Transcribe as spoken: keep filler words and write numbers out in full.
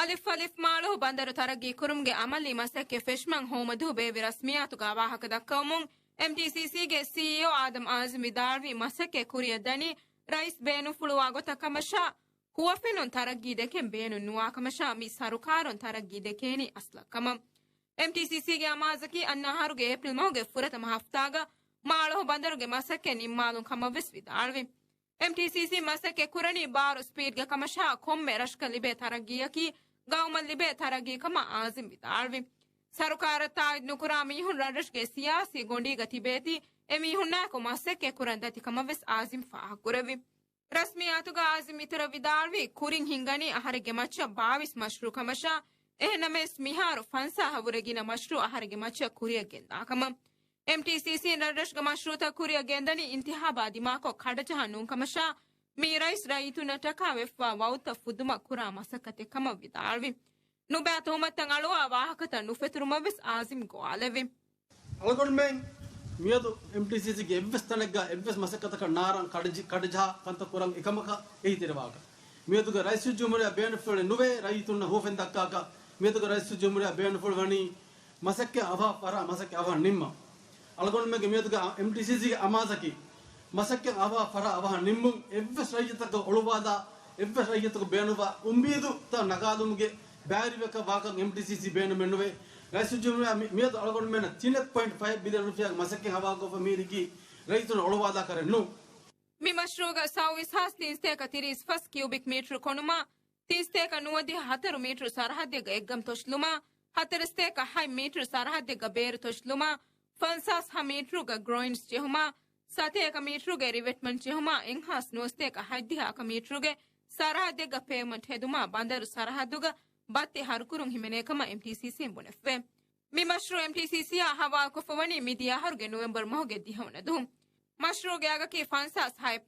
އަލިފް އަލިފް މާޅޮހު ބަނދަރު ތަރައްގީ ކުރުމުގެ އަމަލީ މަސައްކަތް ފެށުމަށް ހޯމަދުހު ބޭއްވި ރަސްމިއްޔާތުގަ ވާހަކަ ދައްކަވަމުން، އެމްޓީސީސީގެ ސީއީއޯ އާދަމް އާޒިމް ވިދާޅުވީ، މަސައްކަތް ކުރިއަށް ދަނީ ރައީސް ބޭނުންފުޅުވާ ގޮތަށް ކަމަށާ، ހުވަފެނުން ތަރައްގީ ދެކެން ބޭނުން ނުވާ ކަމަށާ، މި ސަރުކާރުން ތަރައްގީ ދެކޭނީ އަސްލަށް ކަމަށް. އެމްޓީސީސީގެ އަމާޒަކީ އަންނަ އަހަރުގެ އޭޕްރިލް މަހުގެ ފުރަތަމަ ހަފްތާގަ މާޅޮހު ބަނދަރުގެ މަސައްކަތް ނިންމާލުން ކަމަށް ވެސް ވިދާޅުވި. އެމްޓީސީސީ މަސައްކަތް ކުރަނީ ބާރު ސްޕީޑްގެ ކަމަށާ، ކޮންމެ ރަށަކަށް ލިބޭ ތަރައްގީއަކީ ގައުމަށް ލިބޭ ތަރައްގީ ކަމަށް އާޒިމް ވިދާޅުވި. ސަރުކާރަށް ތާއީދު ނުކުރާ މީހުން ރަށްރަށުގެ ސިޔާސީ ގޮނޑީގަ ތިބޭތީ، އެ މީހުންނާއެކު މަސައްކަތް ކުރަން ދަތި ކަމަށް ވެސް އާޒިމް ފާހަގަކުރެއްވި. ރަސްމިއްޔާތުގަ އާޒިމް އިތުރަށް ވިދާޅުވީ، ކުރިން ހިންގަނީ އަހަރެއްގެ މައްޗަށް ބާވީސް މަޝްރޫޢު ކަމަށާ، އެހެންނަމަވެސް މިހާރު ފަންސާހަށް ވުރެ ގިނަ މަޝްރޫޢު އަހަރެއްގެ މައްޗަށް ކުރިއަށް ގެންދާ ކަމަށް. އެމްޓީސީސީން ރަށްރަށުގެ މަޝްރޫޢުތައް ކުރިއަށް ގެންދަނީ އިންތިހާބާ ދިމާކޮށް ކަޑަޖަހާ ނޫން ކަމަށާ، މީ ރައީސް ރައްޔިތުންނަށް ޓަކާ ވެފައި ވައުދުތައް ފުއްދުމަށް ކުރާ މަސައްކަތެއް ކަމަށް ވިދާޅުވި. ނުބައި ތުހުމަތުތައް އަޅުވާ ވާހަކަތައް ނުފެތުރުމަށް ވެސް އާޒިމް ގޮވާލެއްވި. އަޅުގަނޑުމެން މިއަދު އެމްޓީސީސީގެ އެއްވެސް ތަނެއްގަ އެއްވެސް މަސައްކަތަކަށް ނާރާން ކަޑަޖި-، ކަޑަޖަހާ ކަންތައް ކުރަން އެކަމަކަށް އެހީތެރިވާކަށް. މިއަދުގެ ރައީސުލްޖުމްހޫރިއްޔާ ބޭނުންފުޅެއް ނުވޭ ރައްޔިތުންނަށް ހުވަފެން ދައްކާކަށް. މިއަދުގެ ރައީސުލްޖުމްހޫރިއްޔާ ބޭނުންފުޅު ވަނީ މަސައްކަތް އަވަހަށް ފަށާ، މަސައްކަތް އަވަހަށް ނިންމަން. އަޅުގަނޑުމެންގެ މިއަދުގެ އެމްޓީސީސީގެ އަމާޒަކީ، މަސައްކަތް އަވަހަށް ފަށާ އަވަހަށް ނިންމުން، އެއްވެސް ރައްޔިތަކަށް އޮޅުވާލާ، އެއްވެސް ރައްޔިތަކު ބޭނުންވާ އުއްމީދުތައް ނަގާލުމުގެ ބައިވެރިވެރިކަން ވާކަން އެމްޓީސީސީ ބޭނުމެއް ނުވޭ. ރައީސުލްޖުމްހޫރިއްޔާ މި-، މިއަދު އަޅުގަނޑުމެންނަށް ތިނެއް ޕޮއިންޓް ފައިވް ބިލިއަން ރުފިޔާގެ މަސައްކަތް ހަވާލުކޮށްފަ މިހިރީ ރައްޔިތުން އޮޅުވާލާ ކަރެއް ނޫން. މި މަޝްރޫޢުގަ ސައުވީސް ހާސް ތިންސަތޭކަ ތިރީސް ފަސް ކިއުބިކް މީޓަރު ކޮނުމާ، ތިންސަތޭކަ ނުވަދިހަ ހަތަރު މީޓަރު ސަރަހައްދެއްގަ އެއްގަމް ތޮށިލުމާ، ހަތަރުސަތޭކަ ހަތް މީޓަރު ސަރަހައްދެއްގަ ބޭރު ތޮށިލުމާ، ފަންސާސް ހަ މީޓަރުގަ ގްރައުންޑްސް ޖެހުމާ، ސަތޭކަ މީޓަރުގެ ރިވެޓްމަންޓް ޖެހުމާ، އެއްހާސް ނުވަސަތޭކަ ހަތްދިހަ އަކަ މީޓަރުގެ ސަރަހައްދެއްގަ ޕޭވްމަންޓް ހެދުމާ، ބަނދަރު ސަރަހައްދުގަ ބައްތި ހަރުކުރުން ހިމެނޭ ކަމަށް އެމްޓީސީސީން ބުނެފަވޭ. މި މަޝްރޫޢު އެމްޓީސީސީއާ ހަވާލުކޮށްފަ ވަނީ މިދިޔަ އަހަރުގެ ނޮވެމްބަރު މަހުގެ ދިހަވަނަ ދުވަހު. މަޝްރޫޢުގެ އަގަކީ ފަންސާސް ހަތް